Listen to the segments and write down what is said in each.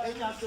Vaya.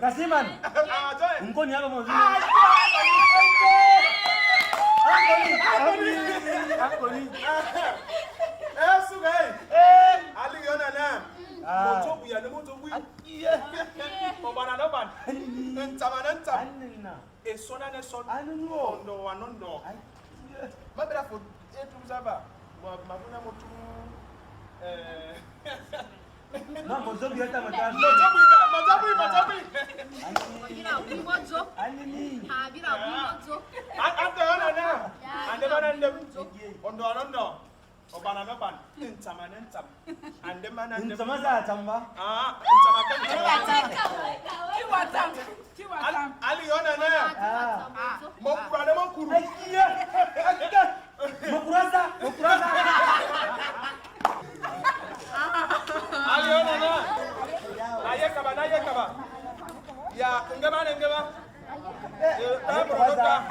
Kasiman. Nkoni hapa mozini. Ankoni. Ankoni. Esuka hey. Eh. Aligona na. Ah. Moto buya no moto buya. Obana no ban. Ntama na ntam. Anina. Esona ne son. Anunuo. Ondo wa nondo. Mabera fo etu zaba. Wa mabuna motu. Eh. No, mozobi hata matatu. Moto buya, moto buya, moto buya. Anini. Ante ona na. Ande bana ndem. Ondo wa nondo. Obana no ban. Ntama ne ntam. Ande mana ndem. Ntama tamba. Ah, ntama ke ntama. Ali ona na. Ah. Mokura ne mokuru. Aiye. Mokurasa, mokurasa. Ali ona na. Na ye kaba, na ye kaba. Ya ngeba ne ngeba. Eh, na bro ka.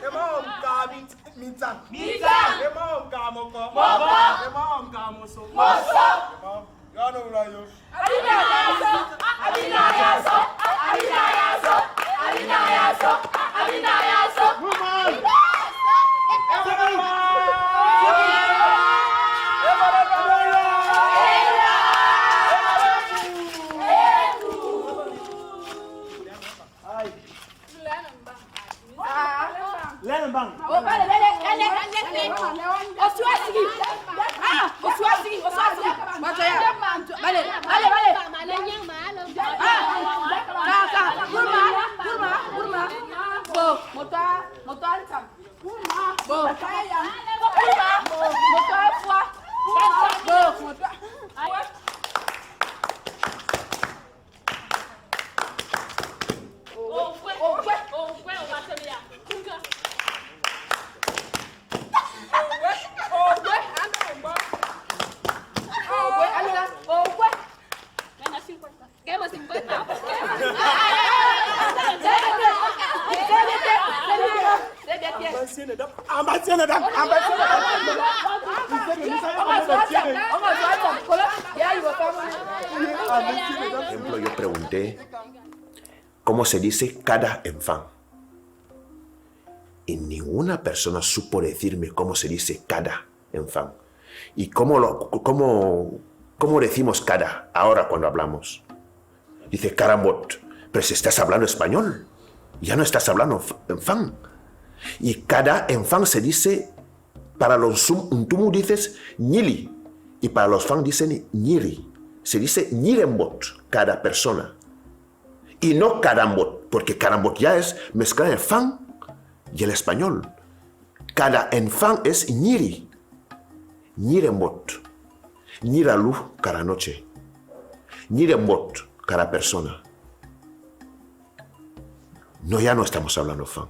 Ema om ka mi mita. Mita. Ema om ka moko. Moko. Ema om ka moso. Moso. Ya no la yo. Ay. Lene bang. Por ejemplo, yo pregunté cómo se dice cada enfant. Y ninguna persona supo decirme cómo se dice cada enfant. ¿Y cómo decimos cada ahora cuando hablamos? Dice carambot, pero si estás hablando español, ya no estás hablando enfant. Y cada enfant se dice, para los ntumu dices ñili, y para los fang dicen ñiri. Se dice ñirembot, cada persona. Y no carambot, porque carambot ya es mezclar el fang y el español. Cada enfant es ñiri, ñirembot, ñiralu cada noche, ñirembot cada persona. No, ya no estamos hablando fang.